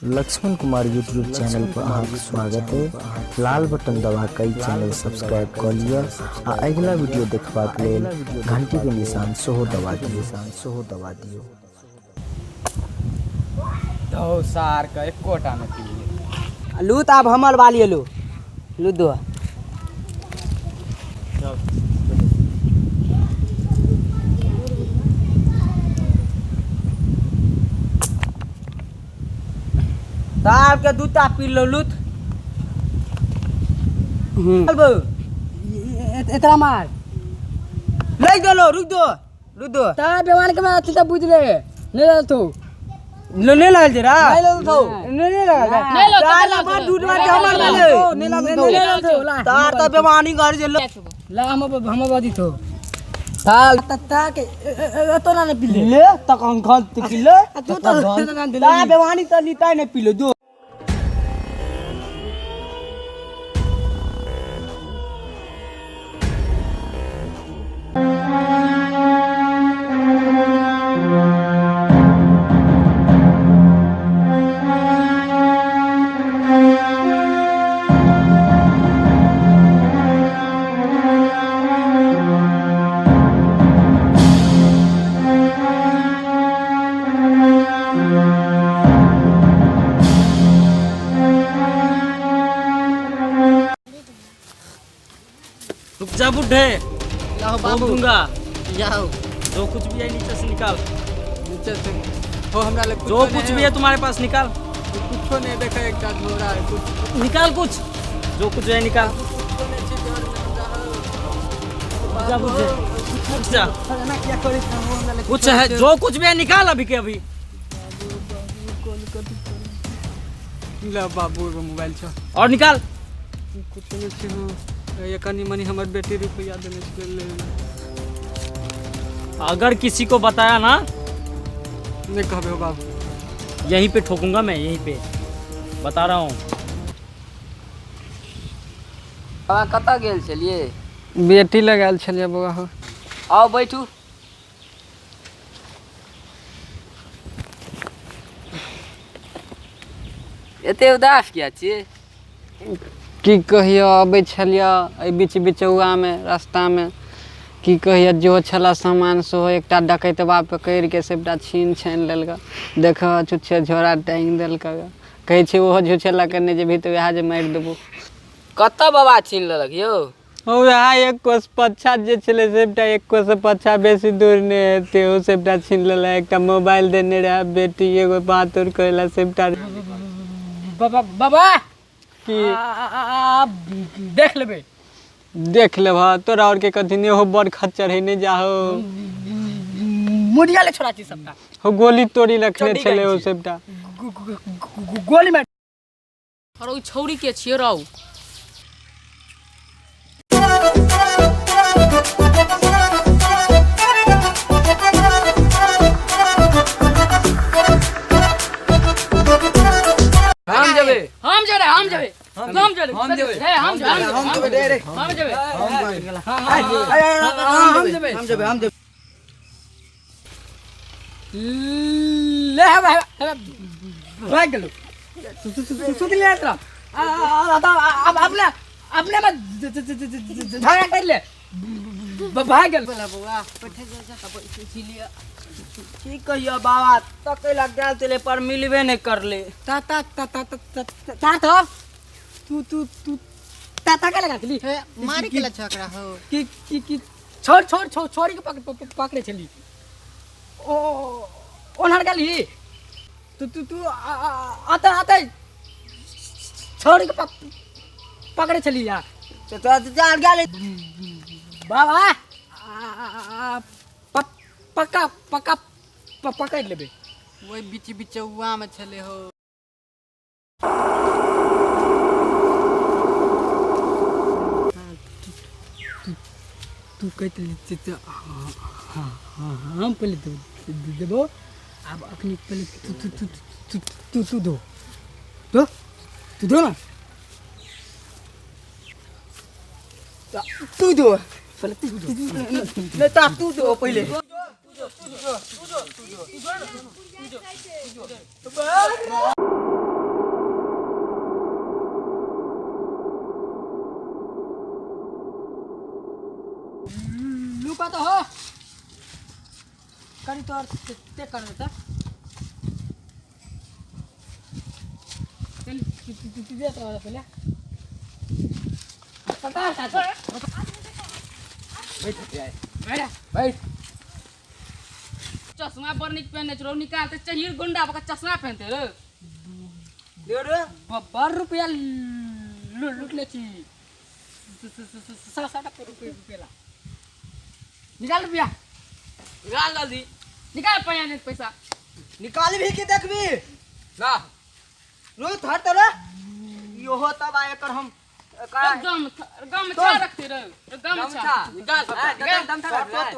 Laxman Kumar YouTube channel पर अहाँके स्वागत है। लाल बटन दबा कऽ ई चैनल सब्सक्राइब कऽ लिअ आ अगिला वीडियो देखबाक लेल घंटी के निशान सेहो दबा दियौ, सेहो दबा दियौ। धौ सार के एकोटा नहि पीलियै। लू तऽ आब हमर बाली एलू लू दो। साहब के दूटा पी लो लूत। इतना मार लग दो, रुक दो, रुक दो। ता बेवान के मैं अच्छी तरह बुझ ले नहीं लगल तो लो नहीं लगल जरा नहीं लगल तो। नहीं नहीं लगल। नहीं लगल तो, तार नहीं हमार लगल। दूध मार के नहीं हमार लगल। माले। नहीं लगल नहीं तो। लगल तो। तार तो बेमानी कर जे लो। ला हम हम बदी तो ताल ता के तो ना नहीं पी ले तक हम खन तिकिले। तू तो ना दिले। ता बेमानी तो लीता नहीं पी लो दो। रुक जा बुढ़े, जाओ बोल बाबू, दूंगा। जाओ। जो कुछ भी है नीचे से निकाल। नीचे से हो हमरा लग जो कुछ भी है तुम्हारे पास निकाल। कुछो नहीं देखा, एकटा झोरा है कुछ निकाल, कुछ जो कुछ है निकाल। कुछो नहीं छै घर में हमरा हो। रुक जा बुढ़े, रुक जा। एना किया करै छै हो हमरा लग कुछ है, जो कुछ भी है निकाल अभी के अभी। ल बाबू एगो मोबाइल छ। और निकाल। कुछो नहीं छै हो, ये कनी मनी हमर बेटी रुपया देने छलै ले। अगर किसी को बताया ना, नहीं कहबे हो बाबू, यहीं पे ठोकूंगा मैं, यहीं पे बता रहा हूँ। अहाँ कतऽ गेल छलियै? बेटी लगायल छलियै बौआ हो। आउ बैठू। एते उदास किया छियै? की कहियो, अबै छलियै एहि बीच बिचौआमे रास्तामे, की कहियो, जो छला सामान सेहो एकटा डकैतबा पकड़िके सबटा छीन छानि लेलक। देखऽ छुच्छे झोरा टाँगि देलक। कहै छै ओहो झुछे लऽ कऽ नहि जेबही तऽ वएह जे मारि देबौ। कतऽ बाबा छीन लेलक यौ? वएह एक कोस पच्छा जे छलै सबटा, एक कोस पच्छा बेसी दूर नहि हेतै, ओ सबटा छीन लेलक। एकटा मोबाइल देने रहए बेटी, एगो बात आओर कहै लए सबटा। बाबा बाबा की देख लेबै? देख लेबह तोरा आओरके कथी नहि हो, बड़ खच्चर है, नहि जाहो। मुड़िया ले छोड़ा छी सबटा। हो गोली तोड़ी रखने चड्डी छलै ओ गैंग सबटा गोली मार। और ओइ छौरी के छियै रौ? हम जेबै, हम जेबै, हम जेबै, हम जेबै, हम जेबै, हे हम जेबै, हम जेबै, हम जेबै, हम जेबै, हम जेबै, हम जेबै। ले हेबे हेबे भाग गेलो। सुत ले तोरा अब अपने अपने में झगड़ा कर ले, भाग गेल। की कहियो बाबा, तकै लग गेल छलै पर मिलबे नहि करले। ता ता ता ता ता ता ता तू तू तू ता ता के लगा छली मारे के लछकरा हो की की की छोड़ छोड़ छोड़ छोड़ी के पकड़े छली ओ ओनहर गेली। तू तू तू आते आते छोड़ी के पकड़े छली यार। तो जान गेल बाबा, पक्का पक्का पकड़ लेबै। ओहि बीच बिचौआ में छलै हो। तू कहैत हाँ हाँ, हम पहले देबो। आब अखनी पहले तू तू तू तू तू तू दो दो, तू दो ना, तू दो पहले तू दो। नहीं तो तू दो पहले। रुका तो हो करी तो ते कर देता चल दे तो पहले पकड़ साथ बैठ बैठ बैठ। चश्मा बड़ नीक पहनने छौ निकाल ते चाहिए गुंडा बका चश्मा पहनते रे। बड़ रुपया लूट ले छी 7 रुपया ला निकाल रुपया निकाल जल्दी निकाल पैसा नहीं पैसा निकाल भी के देखबी ना रो थर तो रे इहो तब आए कर हम गम गमछा रखते रे गमछा निकाल निकाल।